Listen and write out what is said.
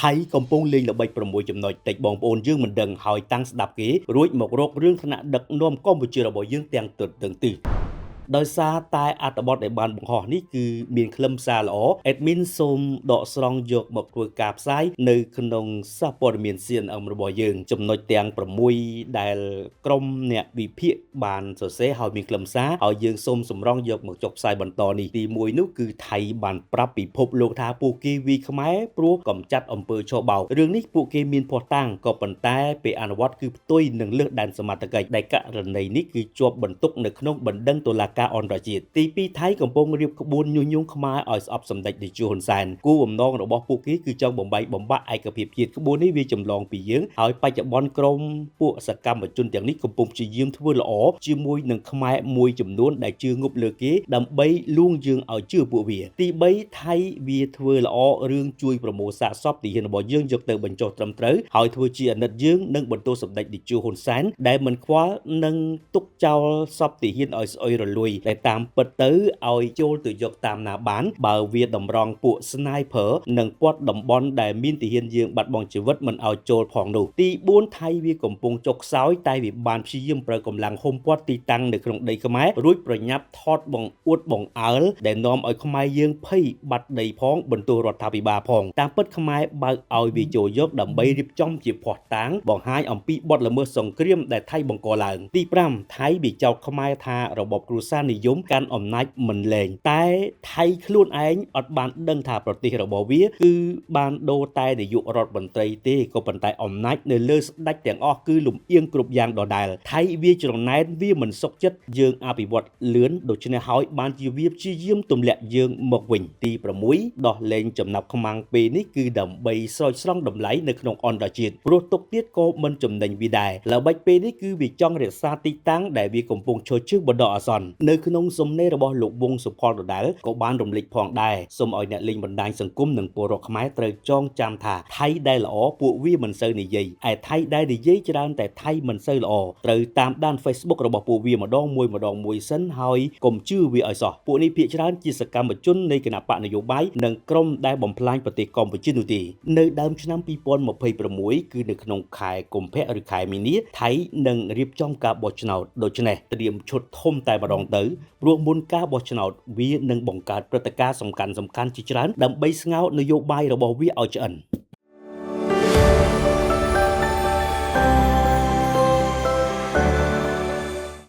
ថៃកំពុងលេងល្បិច6ចំណុចតិចបងប្អូនយើងមិនដឹងហើយតាំងស្ដាប់គេរួចមករករឿងថ្នាក់ដឹកនាំកម្ពុជារបស់យើងទាំងទទឹងទិសដោយសារតែអត្ថបទដែលបានបង្ហោះនេះគឺមានខ្លឹមសារល្អ admin សូមដកស្រង់យកមកធ្វើការផ្សាយនៅក្នុងសារព័ត៌មាន CNM របស់យើងចំណុចទាំង6ដែលក្រុមអ្នកវិភាគបានសរសេរហើយមានខ្លឹមសារហើយយើងសូមសម្រងយកមកចុះផ្សាយបន្តនេះទី1នោះគឺថៃបានប្រាប់ពិភពលោកថាពួកគេវីខ្មែរព្រោះកំចាត់អំពើឆបោករឿងនេះពួកគេមានភស្តុតាងក៏ប៉ុន្តែពេលអនុវត្តគឺផ្ទុយនឹងលើសដែនសមត្ថកិច្ចដែលករណីនេះគឺជាប់បន្ទុកនៅក្នុងបណ្ដឹងតុលាការអន្តរជាតិទី2ថៃកំពុងរៀបក្បួនញុះញង់ខ្មែរឲ្យស្អប់សម្ដេចតេជោហ៊ុនសែនគោលបំណងរបស់ពួកគេគឺចង់បំបែកបំបាក់ឯកភាពជាតិក្បួននេះវាចម្លងពីយើងហើយបច្ចុប្បន្នក្រុមពួកសកម្មជនទាំងនេះកំពុងព្យាយាមធ្វើល្អជាមួយនឹងខ្មែរមួយចំនួនដែលជឿងប់លើគេដើម្បីលួងយើងឲ្យជឿពួកវាទី3ថៃវាធ្វើល្អរឿងជួយប្រមូលសាកសពទាហានរបស់យើងយកទៅបញ្ចុះត្រឹមត្រូវហើយធ្វើជាអាណិតយើងនិងបន្ទោសសម្ដេចតេជោហ៊ុនសែនដែលមិនខ្វល់នឹងទុកចោលសពទាហានឲ្យស្អុយរលួយតែតាមពិតទៅឲ្យចូលទៅយកតាមណាបានបើវាតម្រង់ពួក sniper និងពាត់តំបន់ដែលមានទាហានយើងបាត់បង់ជីវិតមិនឲ្យចូលផងនោះទី4ថៃវាកំពុងចុកខ្សោយតែវាបានព្យាយាមប្រើកម្លាំងហុំព័ទ្ធទីតាំងនៅក្នុងដីខ្មែររួចប្រញាប់ថតបង្អួតបង្អើលដែលនាំឲ្យខ្មែរយើងភ័យបាត់ដីផងបន្ទោសរដ្ឋាភិបាលផងតាមពិតខ្មែរបើកឲ្យវាចូលយកដើម្បីរៀបចំជាភស្តុតាងបង្ហាញអំពីបទល្មើសសង្គ្រាមដែលថៃបង្កឡើងទី5ថៃវាចោទខ្មែរថារបបគ្រួសារនិយមកាន់អំណាចមិនលែងតែថៃខ្លួនឯងអត់បានដឹងថាប្រទេសរបស់វាគឺបានដូរតែនាយករដ្ឋមន្ត្រីទេក៏ប៉ុន្តែអំណាចនៅលើស្ដេចទាំងអស់គឺលំអៀងគ្រប់យ៉ាងដដែលថៃវាច្រណែនវាមិនសុខចិត្តយើងអភិវឌ្ឍលឿនដូច្នេះហើយបានជាវាព្យាយាមទម្លាក់យើងមកវិញទី6ដោះលែងចំណាប់ខ្មាំងពេលនេះគឺដើម្បីស្រោចស្រង់តម្លៃនៅក្នុងអន្តរជាតិព្រោះទុកទៀតក៏មិនចំណេញវាដែរល្បិចពេលនេះគឺវាចង់រក្សាទីតាំងដែលវាកំពុងឈរជើងបណ្ដោះអាសន្ននៅក្នុងសំណេររបស់លោកវងសុផលដដែលក៏បានរំលេចផងដែរសូមឲ្យអ្នកលេងបណ្ដាញសង្គមនិងពលរដ្ឋខ្មែរត្រូវចងចាំថាថៃដែលល្អពួកវាមិនសូវនិយាយឯថៃដែលនិយាយច្រើនតែថៃមិនសូវល្អត្រូវតាមដាន Facebook របស់ពួកវាម្ដងមួយម្ដងមួយសិនហើយកុំជឿវាឲ្យសោះពួកនេះភាគច្រើនជាសកម្មជននៃគណបក្សនយោបាយនិងក្រុមដែលបំផ្លាញប្រទេសកម្ពុជានោះទេនៅដើមឆ្នាំ2026គឺនៅក្នុងខែកុម្ភៈឬខែមីនាថៃនឹងរៀបចំការបោះឆ្នោតដូច្នេះត្រៀមឈុតធំតែម្ដងទៅព្រោះមុនការបោះឆ្នោតវានឹងបង្កើតព្រឹត្តិការណ៍សំខាន់ៗជាច្រើនដើម្បីស្ងោរនយោបាយរបស់វាឲ្យឆ្អិន។